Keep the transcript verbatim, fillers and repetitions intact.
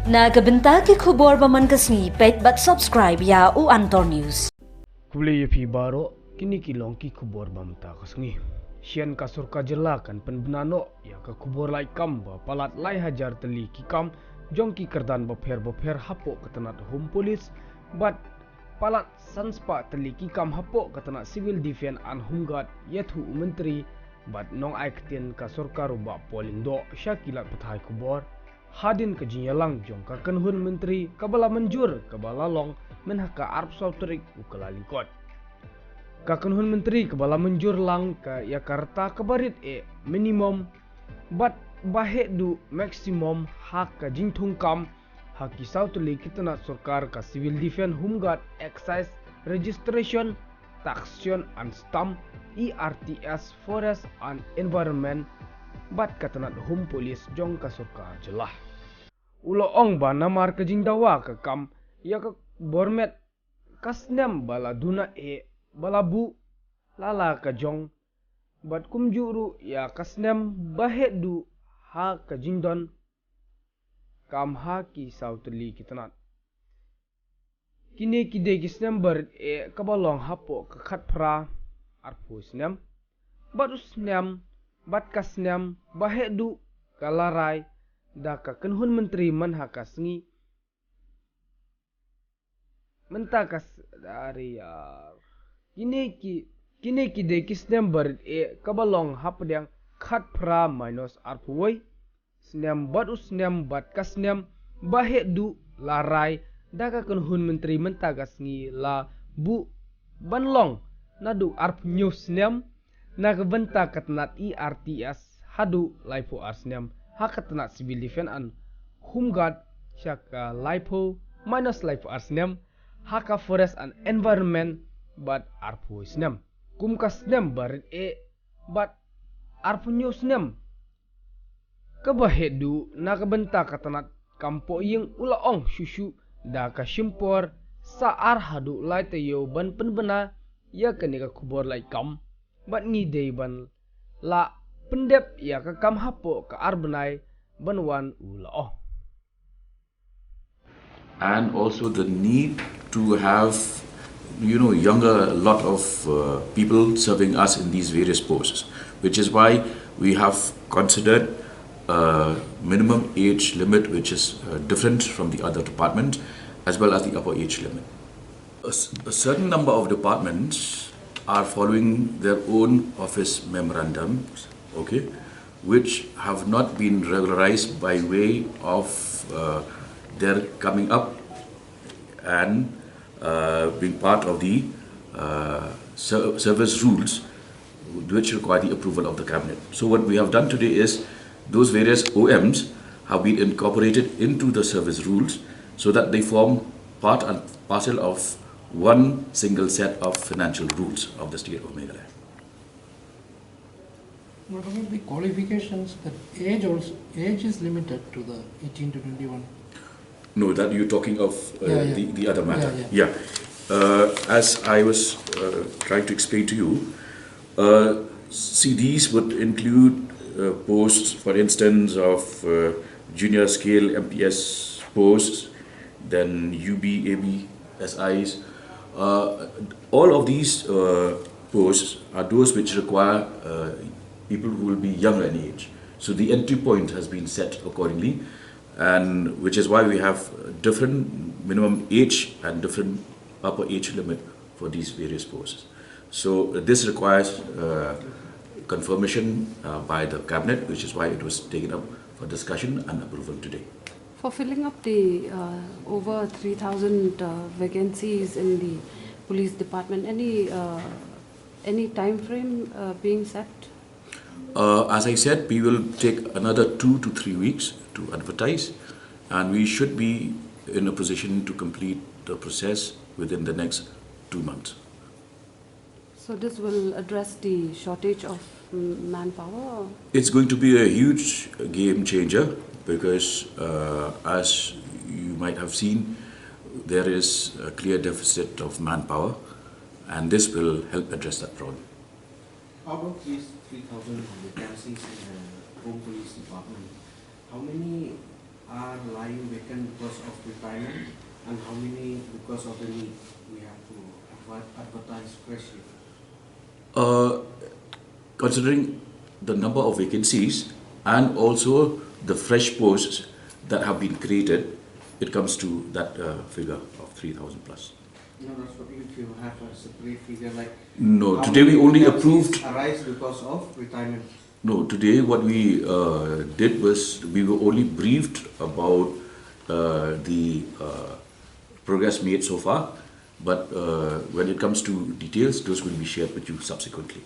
Na ka bynta ki khubor ba man ka sngi, peit bad subscribe ïa u Antor News. Khublei ïa phi baroh, kine ki long ki khubor ba mynta ka sngi. Shen ka sorkar jylla kan pynbna noh ïa ka khubor lait kam ba palat lai hajar tylli ki kam jong ki kyrdan bapher bapher hapoh ka tnat Home Police, bad palat san spah tylli ki kam hapoh ka tnat Civil Defence and Home Guard, ïathuh u Myntri bad nongai ktien ka sorkar u Bah Paul Lyngdoh sha ki lad pathai khubor hadien ka jingïalang jong ka kynhun myntri kaba la mynjur kaba la long mynha ka arphew saw tarik u Kyllalyngkot. Ka kynhun myntri kaba la mynjur lang ka ïa ka rta kaba rit eh minimum bad ba heh duh maximum ha ka jingthung kam ha ki saw tylli ki tnat sorkar, ka Civil Defence, Home Guard, Excise, Registration, Taxation and Stamp, E R T S, Forest and Environment, bad ka tnat Home Police jong ka sorkar jylla. U la ong ba namar ka jingdawa ka kam ïa ka bor met, ka snem ba la duna eh ba la buh la la ka jong, bad kumjuh ruh ïa ka snem ba heh duh ha ka jingdon kam ha ki saw tylli ki tnat. Kine ki dei ki snem ba rit eh kaba long hapoh ka khatphra arphew snem, bad u snem bad ka snem ba heh duh ka la rai da ka kynhun myntri mynha ka sngi mynta ka s-, ari, ah, kine ki, kine ki dei ki snem ba rit eh kaba long hapdeng khatphra minus arphew wei snem bad u snem bad ka snem ba heh duh la rai da ka kynhun myntri mynta ka sngi la buh ban long naduh arphew hynñiew snem na ka bynta ka tnat E R T S haduh laiphew ar snem, ha ka tnat Civil Defence and Home Guard sha ka laiphew minus laiphew ar snem, ha ka Forest and Environment bad arphew snem. Kum ka snem ba rit eh bad arphew hynñiew snem kaba heh duh na ka bynta ka tnat kam poh ïing, u la ong shuh shuh da ka shim por sa ar haduh lai taïew ban pynbna ïa kane ka khubor lait kam, bad ngi dei ban la pyndep ïa ka kam hapoh ka ar bnai ban wan, u la ong. And also the need to have, you know, younger lot of, uh, people serving us in these various posts, which is why we have considered a minimum age limit which is, uh, different from the other department, as well as the upper age limit. A, s- a certain number of departments are following their own office memorandums, okay, which have not been regularized by way of, uh, their coming up and, uh, being part of the, uh, ser- service rules, which require the approval of the cabinet. So what we have done today is those various O Ms have been incorporated into the service rules so that they form part and parcel of one single set of financial rules of the state of Meghalaya. What about the qualifications? That age also, age is limited to the eighteen to twenty-one. No, that you're talking of, uh, Yeah, yeah. the, the other matter. Yeah, yeah. Yeah. Uh, as I was, uh, trying to explain to you, uh, see, these would include, uh, posts, for instance, of, uh, junior scale M P S posts, then U B, A B, S Is. Uh, all of these, uh, posts are those which require, uh, people who will be younger in age. So the entry point has been set accordingly, and which is why we have different minimum age and different upper age limit for these various posts. So, uh, this requires, uh, confirmation, uh, by the cabinet, which is why it was taken up for discussion and approval today. For filling up the, uh, over three thousand, uh, vacancies in the police department, any, uh, any time frame, uh, being set? Uh, as I said, we will take another two to three weeks to advertise, and we should be in a position to complete the process within the next two months. So this will address the shortage of, mm, manpower? It's going to be a huge game changer because, uh, as you might have seen, there is a clear deficit of manpower, and this will help address that problem. Out of these three thousand vacancies in the Home Police Department, how many are lying vacant because of retirement and how many because of the need we have to adver- advertise freshly? Uh, considering the number of vacancies and also the fresh posts that have been created, it comes to that uh, figure of three thousand plus. No, that's what if you have a separate figure like No, how today we many only vacancies approved. Arise because of retirement. No, today what we uh, did was we were only briefed about uh, the uh, progress made so far, but uh, when it comes to details, those will be shared with you subsequently.